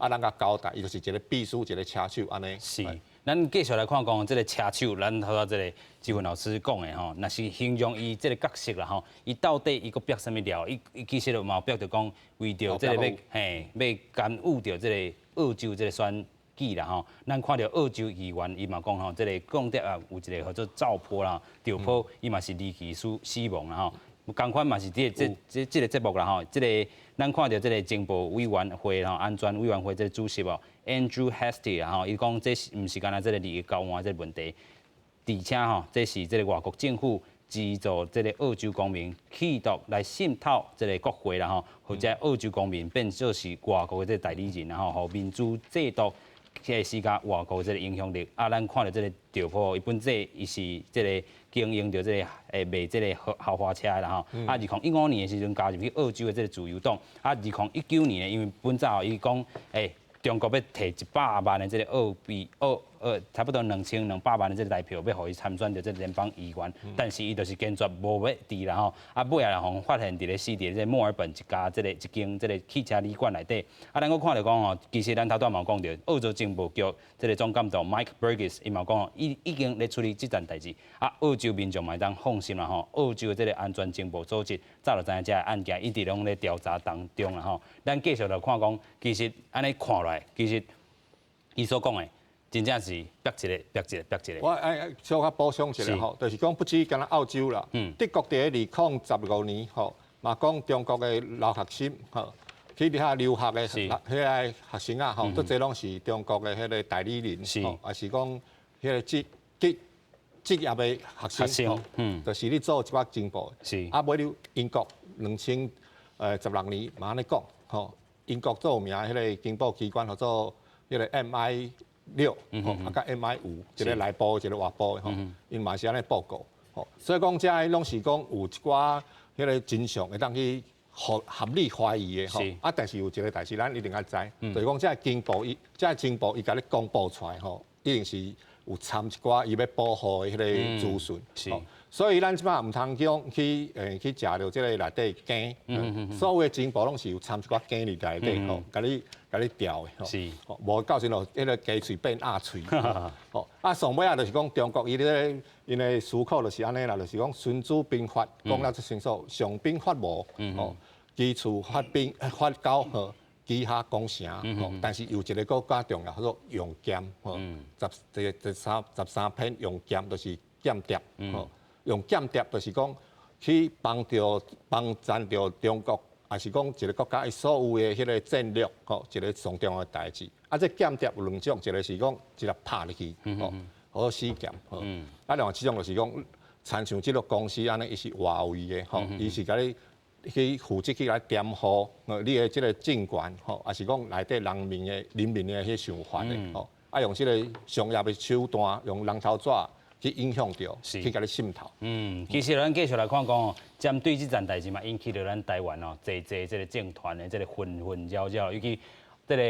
啊，咱共交代，伊就是一个秘書，一个車手按呢。是，咱繼續來看講這个車手，咱頭拄這个志雲老師講的吼，若是形容伊這个角色啦吼，伊到底伊閣煏啥物料？伊其實嘛有煏著講，為著這个欲嘿欲干預著這个澳洲這个選舉啦吼，咱看著澳洲議員伊嘛講吼，這个共諜啊有一个叫做趙波啦，趙波伊嘛是離奇死亡啦吼。仝款嘛是佇這個節目啦吼，這个咱看著這个情報委員會吼，安全委員會這个主席哦，Andrew Hastie 啦吼，伊講這是毋是干焦這个利益交換這个問題，而且吼，這是這个外國政府資助這个澳洲公民企圖來滲透這个國會啦吼，或者澳洲公民變做是外國的這个代理人，然後予民主制度這个施加外國這个影響力。啊，咱看著這个趙波，伊本身伊是這个經營著這个賣這个豪華車的啦吼。啊，2015年的時陣加入去澳洲的這个自由黨。啊，2019年呢，因為本早伊講中國欲提100萬的這个澳幣澳差不多2200萬的這个台票，欲予伊參選著這个聯邦議員，但是伊就是堅決無欲佇啦吼。啊，尾仔予發現佇咧死佇這个墨爾本一家這个一間這个汽車旅館內底。啊，咱閣看著講吼，其實咱頭拄嘛有講著，澳洲情報局這个總監督 Mike Burgess 伊嘛講吼，伊已經咧處理這件代誌。啊，澳洲民眾嘛會當放心啦吼，澳洲的這个安全情報組織早就知影這个案件一直攏咧調查當中啦吼。咱繼續來看講，其實按呢看落來，其實伊所講的真正是煏一个、煏一個、煏一個。我愛小可補充一下吼，就是講不止干焦澳洲啦，德國佇2015年吼，嘛講中國的留學生吼，去遐留學的彼个學生啊吼，足濟攏是中國的彼个代理人，吼，抑是講彼个職業的學生，吼，就是咧做一寡情報。啊，尾溜英國2016年嘛按呢講，吼，英國最有名彼个情報機關號做彼个 MI6，吼，啊，佮 MI5，一个內部，一个外部的吼，𪜶嘛是按呢報告，吼，所以講這个攏是講有一寡彼个真相會當去合理懷疑的吼，啊，但是有一个代誌咱一定愛知，就是講這个情報伊，這个情報伊共你公布出來吼，一定是有摻一寡伊欲保護的彼个資訊，所以咱這擺毋通講去食著這个內底羹，所有的情報攏是有摻一寡羹佇內底吼，共你調的吼，無到時候彼个雞喙變鴨喙，吼，啊，上尾仔就是講中國伊咧𪜶的思考就是按呢啦，就是講孫子兵法講了足清楚，上兵伐謀，吼，其次發兵發交吼，其下攻城，吼，但是有一个閣較重要，叫做用間，吼，十這個十三篇用間就是間諜，吼，用間諜就是講，去幫著幫贊著中國，抑是講一個國家伊所有的彼个戰略，吼，一个上重要的代誌。啊，這間諜有兩種，一個是講直接拍入去，吼，號死劍，吼。啊，另外一種就是講，親像這个公司按呢，伊是外圍的，吼，伊是共你去負責去來顛覆你的這个政權，吼，抑是講內底人民的彼想法的，吼，啊，用這个商業的手段，用人頭紙去影響著，去共你滲透。嗯，其實咱繼續來看講哦，針對這件代誌嘛，引起著咱台灣哦，濟濟這个政團的這个紛紛擾擾，尤其這个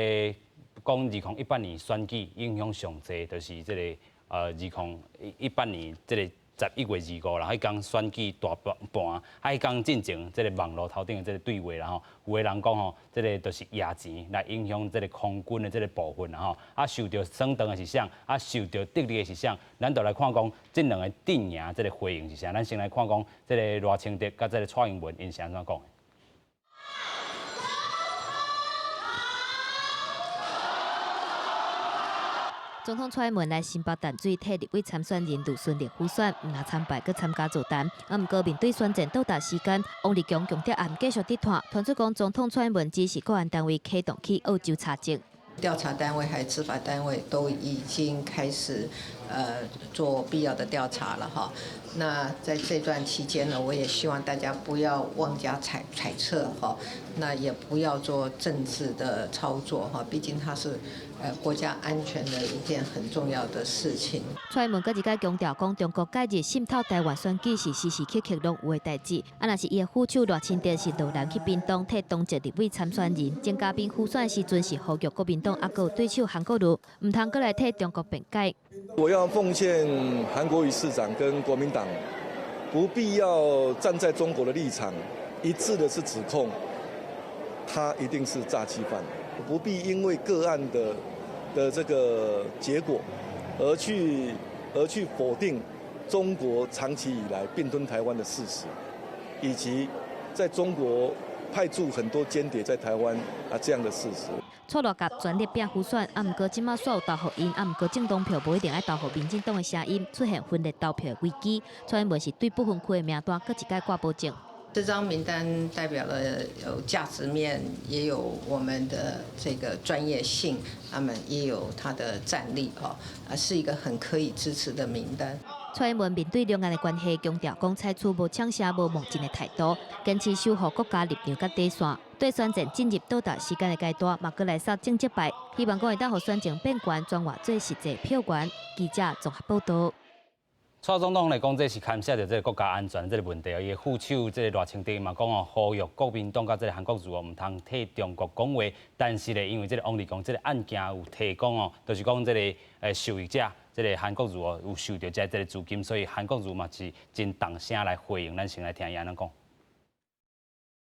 講2018年選舉影響上濟，就是這个2018年這个11月25啦，彼工選舉大盤，啊，彼工進前這个網路頭頂的這个對話啦吼，有的人講吼，這个就是掖錢來影響這个空軍的這个部分啦吼，啊，受著損長的是啥？啊，受著得利的是啥？咱就來看講這兩个陣營這个回應是啥？咱先來看講這个賴清德佮這个蔡英文𪜶是按怎講的。總統蔡英文來新北淡水替立委參選人呂順麗輔選，毋但參拜，閣參加座談。啊，毋過面對選戰到達時間，王立強強調案繼續佇拖，傳出講總統蔡英文指示國安單位啟動去澳洲查證。調查單位還是執法單位都已經開始做必要的調查了哈。那在這段期間呢，我也希望大家不要妄加揣測哈，那也不要做政治的操作哈，畢竟它是國家安全的一件很重要的事情。蔡英文閣一擺強調講，中國介入滲透台灣選舉是時時刻刻攏有的代誌。啊，若是伊的副手賴清德是落南去屏東替當籍立委參選人，鍾嘉賓輔選時陣是呼籲國民黨啊，閣有對手韓國瑜，毋通閣來替中國辯解。我要奉勸韓國瑜市長跟國民黨，不必要站在中國的立場，一致的是指控他一定是詐欺犯，不必因為個案的這個結果而去否定中國長期以來併吞台灣的事實，以及在中國派駐很多間諜在台灣啊這樣的事實。蔡賴合全力拼輔選，啊，毋過這馬煞有投予𪜶，啊，毋過政黨票無一定愛投予民進黨的聲音，出現分裂投票的危機。蔡英文是對不分區的名單，閣一擺掛保證。這張名單代表了有價值面，也有我們的這個專業性，那麼也有他的戰力哦，啊，是一個很可以支持的名單。蔡英文面對兩岸的關係，強調講採取無搶聲、無冒進的態度，堅持守護國家立場佮底線。對選戰進入到達時間的階段，嘛閣來殺政績牌，希望講會當予選情變懸，轉化做實際票源。記者綜合報導。蔡總統來講，這是牽涉著這个國家安全這个問題哦。伊的副手這个賴清德嘛講哦，呼籲國民黨佮這个韓國瑜哦，毋通替中國講話。但是咧，因為這个王立強這个案件有提供哦，就是講這个受益者，這个韓國瑜哦有受著這个資金，所以韓國瑜嘛是真重聲來回應。咱先來聽伊按怎講。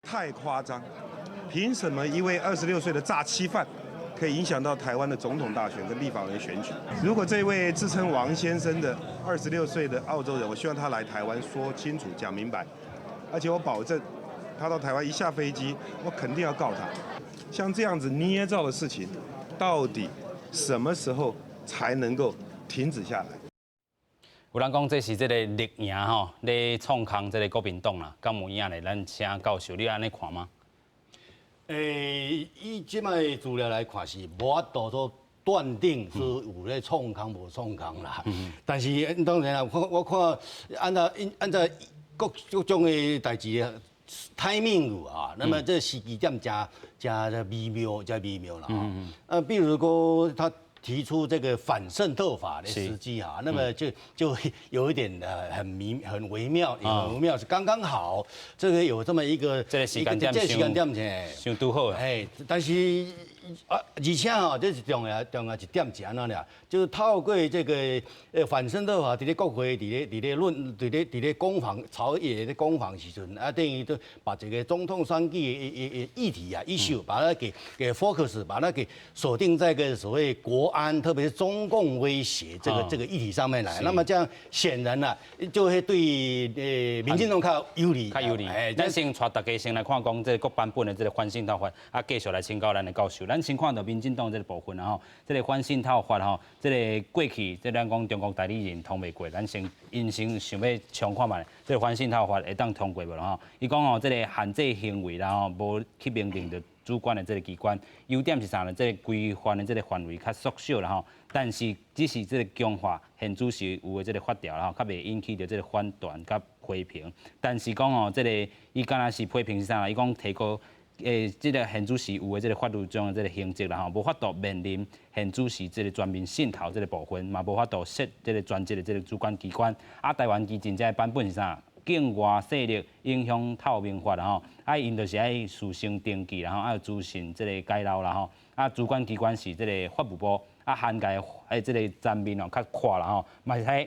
太誇張！憑什麼一位26歲的詐欺犯，可以影響到台灣的總統大選跟立法委員選舉？如果這位自稱王先生的26歲的澳洲人，我希望他來台灣說清楚、講明白，而且我保證，他到台灣一下飛機，我肯定要告他。像這樣子捏造的事情，到底什麼時候才能夠停止下來？有人講這是這个綠營吼咧創空這个國民黨啦，敢有影咧？咱請教授，你按呢看嗎？以這擺資料來看是無法度做斷定是有咧創空無創空啦。但是當然啦，我看按照各各種的代誌 timing 啊，那麼這時機點誠誠微妙，誠微妙啦。比如講他提出這個反滲透法的時機啊，那麼就有一點很微妙，也很微妙，是剛剛好，這個有這麼一個這個時間點，這個時間點傷拄好。哎，但是啊，而且吼，這是重要一點是按怎咧？就是透過這個反滲透法，佇咧國會，佇咧論，佇咧攻防朝野咧攻防時陣，啊，等於都把這個總統選舉的議題啊，issue，把它給 focus，把它給鎖定在個所謂國安，特別是中共威脅這個議題上面來。那麼這樣顯然啦，就會對民進黨較有利。較有利。咱先帶大家先來看講這個各版本的這个反滲透法，啊，繼續來請教咱的教授。咱先看著民進黨這个部分啦吼，這个反滲透法吼，這个過去這咱講中國代理人通袂過，咱先𪜶先想欲衝看覓，這个反滲透法會當通過無啦吼？伊講吼，這个限制行為啦吼，無去明令著主管的這个機關，優點是啥呢？這个規範的這个範圍較縮小啦吼，但是只是這个強化現主時有的這个法條啦吼，較袂引起著這个反彈佮批評。但是講吼，這个伊敢若是批評是啥？伊講提高這个現主時有的這个法律中的這个刑責啦吼，無法度面臨現主時這个全面滲透這个部分，嘛無法度設這个專職的這个主管機關。啊，台灣基進這个版本是啥？境外勢力影響透明法啦吼，啊，𪜶就是愛事先登記啦吼，愛資訊這个揭露啦吼，啊，主管機關是這个法務部，啊，涵蓋的這个層面哦較闊啦吼，嘛是喺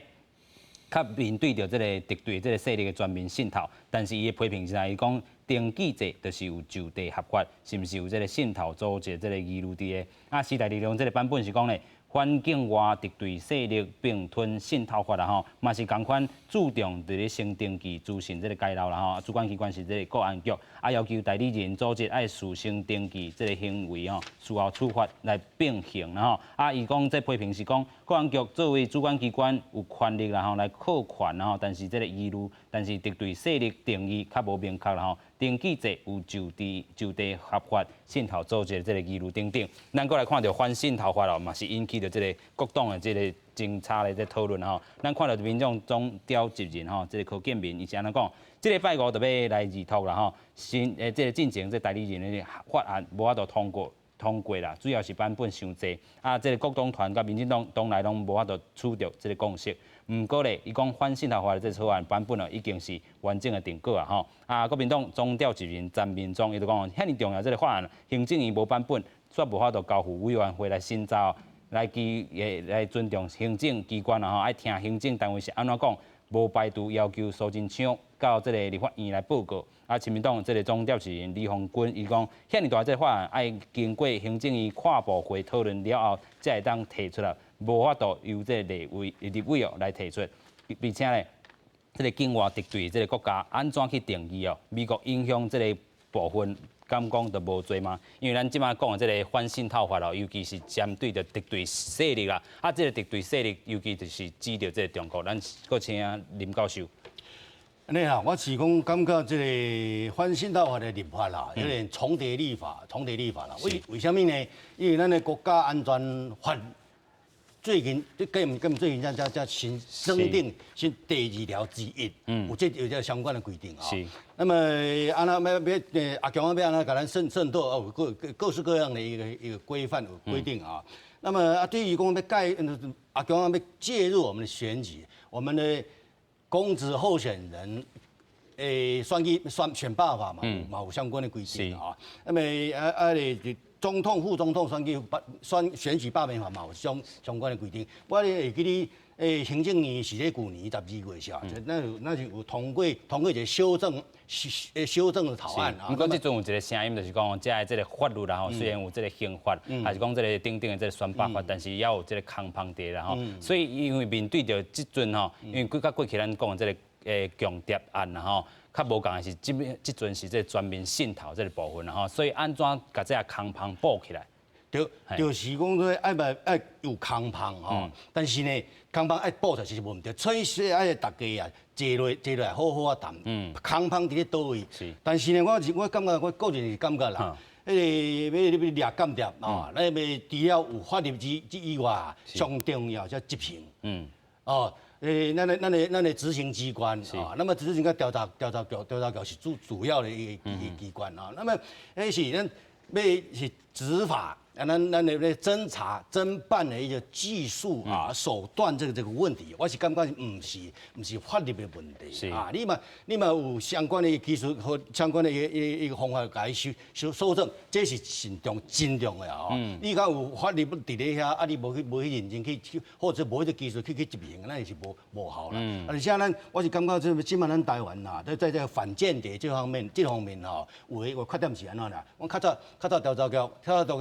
較面對著這个敵對這个勢力的全面滲透，但是伊的批評是啥？伊講登記制就是有就地合法，是毋是有這个滲透組織這个疑慮佇个？啊，時代力量這个版本是講咧，反境外敵對勢力併吞滲透法啦吼，嘛是仝款注重佇咧先登記資訊這个揭露啦吼，主管機關是這个國安局，啊要求代理人組織愛事先登記這个行為吼，事後處罰來並行啦吼。啊，伊講這批評是講國安局作為主管機關有權力啦吼來擴權啦吼，但是這个疑慮，但是敵對勢力定義較無明確啦吼。登記制有就地就地合法滲透組織這个疑慮等等，咱閣來看著反滲透法哦，嘛是引起著這个各黨的這个精彩的這討論吼。咱看著民進黨總召集人吼，這个柯建銘伊是按怎講？這个拜五就欲來二讀啦吼，新這个進前這代理人的法案無法度通過啦，主要是版本傷濟，啊，這个國黨團佮民進黨黨內攏無法度取著這个共識。毋過咧，伊講反滲透法的這草案版本哦，已經是完整的定稿啊吼。啊，國民黨總召集人陳明忠伊就講，遐爾重要這个法案，行政院無版本，煞無法度交付委員會來審查，來基來尊重行政機關啊吼，愛聽行政單位是按怎講，無排除要求蘇貞昌到這个立法院來報告。啊，親民黨這个總召集人李鴻鈞伊講，遐爾大這个法案愛經過行政院跨部會討論了後，才會當提出來。無法度由這个立委哦來提出，並且咧，這个境外敵對這个國家按怎去定義哦？美國影響這个部分，敢講就無罪嗎？因為咱這擺講的這个反滲透法哦，尤其是針對著敵對勢力啦，啊，這个敵對勢力尤其就是指著這个中國。咱閣請林教授。按呢啦，我是講感覺這个反滲透法的立法啦，有點重疊立法，重疊立法啦。為啥物呢？因為咱的國家安全法最近，這跟最近才新增訂新第二條之一，有這相關的規定啊。那麼按怎欲阿強欲按怎共咱滲透哦，各式各樣的一個規範有規定啊。那麼啊，對於講欲蓋阿強欲介入我們的選舉，我們的公職候選人選舉選罷法嘛，嘛有相關的規定啊。那麼啊總統、副總統選舉選舉罷免法嘛有相關的規定。我會記得行政院是咧舊年12月時，那是有通過一個修正的草案啊。毋過這陣有一个聲音，就是講，這个這个法律啦吼，雖然有這个刑法，還是講這个等等的這个選罷法，但是猶有這个空縫佇啦吼。所以因為面對著這陣吼，因為佮過去咱講的這个共諜案啦吼，較無仝的是這邊這陣是這个全面滲透這个部分啦吼，所以按怎共這个空縫補起來？對，就是講說愛欲愛有空縫吼，但是呢，空縫愛補出來是無毋對，所以說愛大家啊坐落來好好仔談。空縫佇咧佗位？但是呢，我感覺我個人是感覺啦，彼个欲掠間諜啊，咱欲除了有法律之以外，上重要才執行。哦。咱的執行機關啊，那麼執行個調查局是主要的一個機關啊。那麼，彼是咱欲是執法啊，咱的咧偵查、偵辦的一個技術啊手段，這個問題，我是感覺毋是法律的問題啊。你嘛有相關的技術和相關的一個方法共伊修正，這是真重要啊。你講有法律佇咧遐，啊你無去認真去，或者無彼個技術去執行，那是無效啦。而且咱我是感覺這擺咱台灣啊，在這個反間諜這方面吼，有的有缺點是按怎啦？阮較早調查局，較早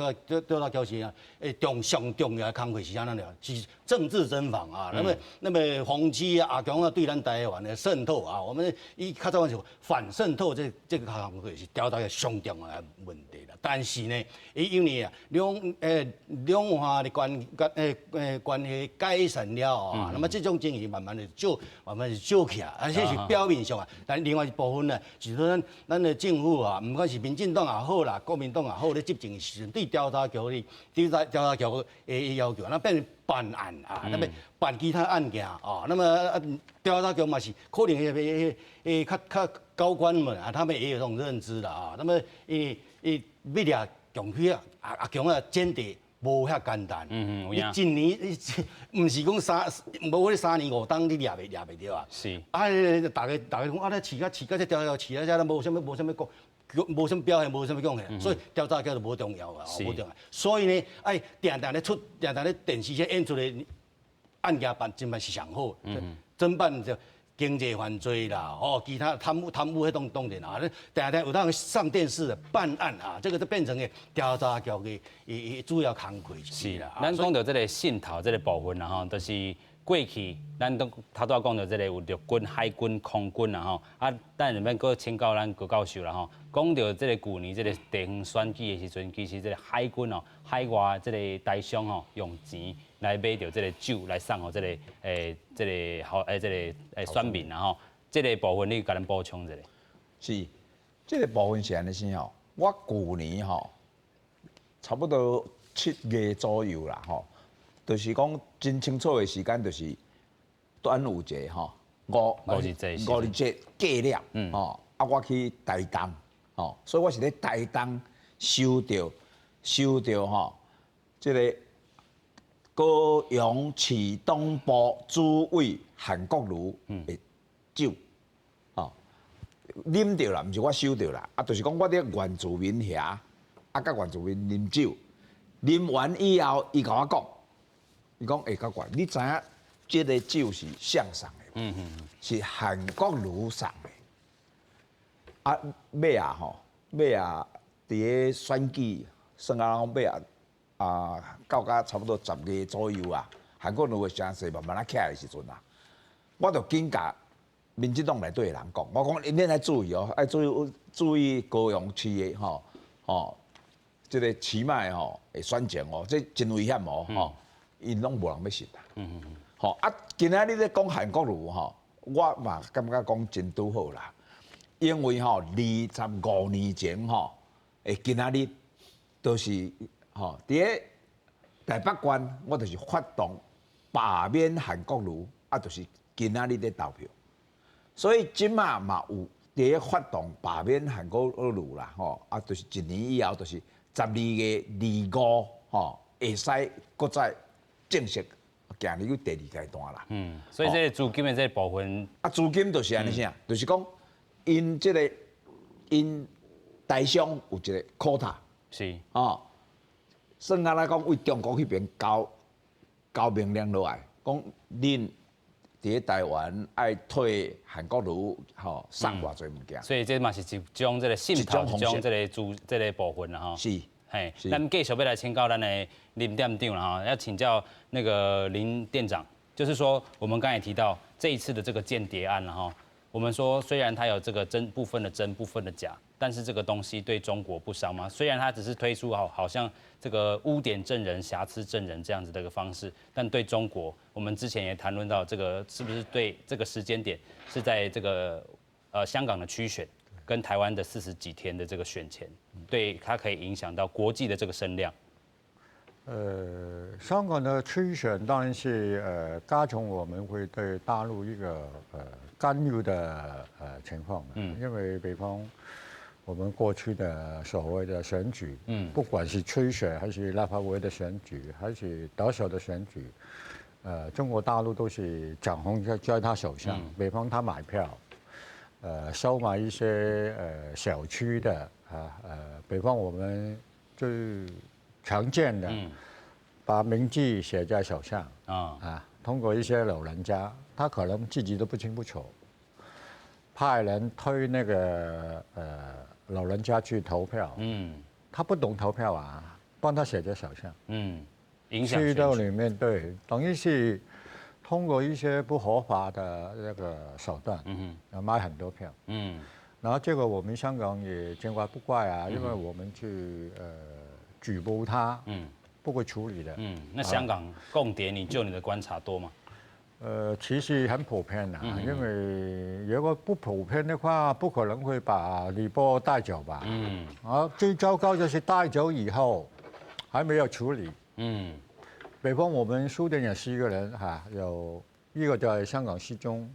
調查局是啊，上重要的工課是按怎了？是政治偵防啊，那麼防止阿強啊對咱台灣的滲透啊，我們伊較早是反滲透這個項目是調查的上重要的問題啦。但是呢，伊因為啊兩岸的關係改善了啊，那麼這種情形慢慢的少，慢慢就少起來，啊，這是表面上啊。但另外一部分呢，是說咱的政府啊，毋管是民進黨也好啦，國民黨也好，咧執政的時陣，對調查局的調查局的要求，那變成辦案啊，那麼辦其他案件啊，那麼調查局嘛是可能彼較高官們啊，他們也有這種認知啦啊，那麼伊伊欲掠共匪啊，阿強啊，間諜無遐簡單。你一年你毋是講三，無彼3年5冬你掠袂著啊。啊，逐家講啊，你飼甲這調查飼啊，這無啥物講，無啥物表現，無啥物貢獻，所以調查局就無重要啊，無重要。所以呢，愛定定咧出，定定咧電視咧演出的案件辦，真辦是上好。偵辦就經濟犯罪啦，哦，其他貪污彼種當然啊，你定定有當上電視的辦案啊，這個就變成個調查局的伊主要工課。是啦，咱講到這個滲透這個部分啦，吼，就是過去咱都頭拄仔講到這個有陸軍、海軍、空軍啦，吼，啊，等下免閣請教咱郭教授啦，吼，講到這個舊年這個地方選舉的時陣，其實這個海軍哦，海外這個台商吼，用錢來買著這個酒來送予這個選民啦，吼，這個部分你共咱補充一下。是，這個部分是按呢生吼，我舊年吼，差不多7月左右啦，吼，就是講真清楚的時間，就是端午節吼，五日節，五日節過了，吼，啊，我去台東，吼，所以我是咧台東收到吼，這個高雄市黨部主委韓國瑜的酒，吼，啉著啦，毋是我收著啦，啊，就是講我佇原住民遐，啊，佮原住民啉酒，啉完以後，伊共我講，伊講欸教官，你知影這個酒是誰送的？是韓國瑜送的。啊，尾仔吼，尾仔佇咧選舉，算啊講尾仔啊，到甲差不多10月左右啊，韓國瑜的聲勢慢慢仔起來的時陣啊，我就緊共民進黨內底的人講，我講恁愛注意哦，愛注意高雄市的吼吼，這個市麥吼的選情哦，這真危險哦，吼，𪜶攏無人欲信啦。吼啊，今仔日咧講韓國瑜吼，我嘛感覺講真拄好啦，因為吼25年前吼，的今仔日都是吼佇咧台北縣，我就是發動罷免韓國瑜，啊，就是今仔日咧投票。所以這馬嘛有佇咧發動罷免韓國瑜啦，吼啊，就是一年以後，就是12月25吼，會使閣再正式行入去第二階段啦。嗯，所以這個資金的這個部分，啊，資金就是按呢啥，就是講𪜶這個𪜶台商有一個 quota，哦，算下來講，對中國彼邊交命令落來，講恁佇咧台灣愛替韓國瑜吼送偌濟物件。所以這嘛是一種這個滲透，一種這個資這個部分啦吼。嘿，咱繼續欲來請教咱的林店長啦吼，要請教那個林店長，就是說我們剛才提到這一次的這個間諜案啦吼，我們說雖然它有這個真部分的真部分的假，但是這個東西對中國不傷嗎？雖然它只是推出好像這個污點證人、瑕疵證人這樣子的一個方式，但對中國，我們之前也談論到這個是不是對這個時間點是在這個香港的區選跟台灣的40幾天的這個選前，對它可以影響到國際的這個聲量。香港的區選當然是加重我們會對大陸一個干預的情況。因為比方我們過去的所謂的選舉，不管是區選還是立法會的選舉，還是特首的選舉，中國大陸都是掌控在他手上。比方他買票，收買一些小區的啊，比方我們最常見的，把名字寫在手上啊，通過一些老人家，他可能自己都不清不楚，派人推那個老人家去投票，他不懂投票啊，幫他寫在手上，影響去到裡面，對，等於是通過一些不合法的那個手段，買很多票。然後這個我們香港也見怪不怪啊，因為我們去舉報他，不會處理的。嗯，那香港共諜，你就你的觀察多嗎？其實很普遍的，因為如果不普遍的話，不可能會把李波帶走吧？啊，最糟糕就是帶走以後還沒有處理。比方我們書店有四個人哈，有一個在香港失蹤，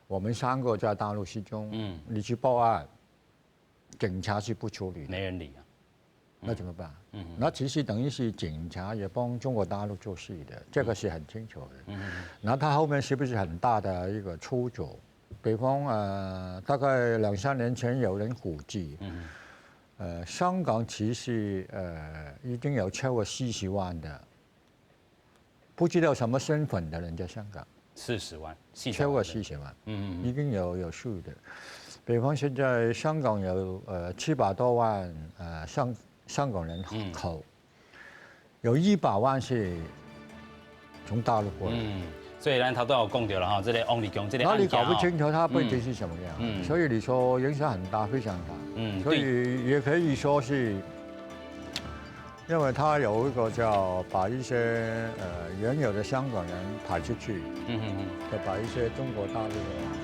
我們三個在大陸失蹤。你去報案，警察是不處理，沒人理啊。那怎麼辦？那其實等於是警察也幫中國大陸做事的，這個是很清楚的。那他後面是不是很大的一個操作？比方大概兩三年前有人估計，香港其實已經有超過40萬的，不知道什麼身份的人在香港。40萬，超過四十萬，已經有數的。比方現在香港有700多萬香港人口，有100萬是從大陸過來。嗯，所以咱頭拄有講著啦吼，這個王立強這個那你搞不清楚他背景是什麼樣，所以你說影響很大，非常大。所以也可以說是，因為他有一個叫把一些原有的香港人排出去，就把一些中國大陸的。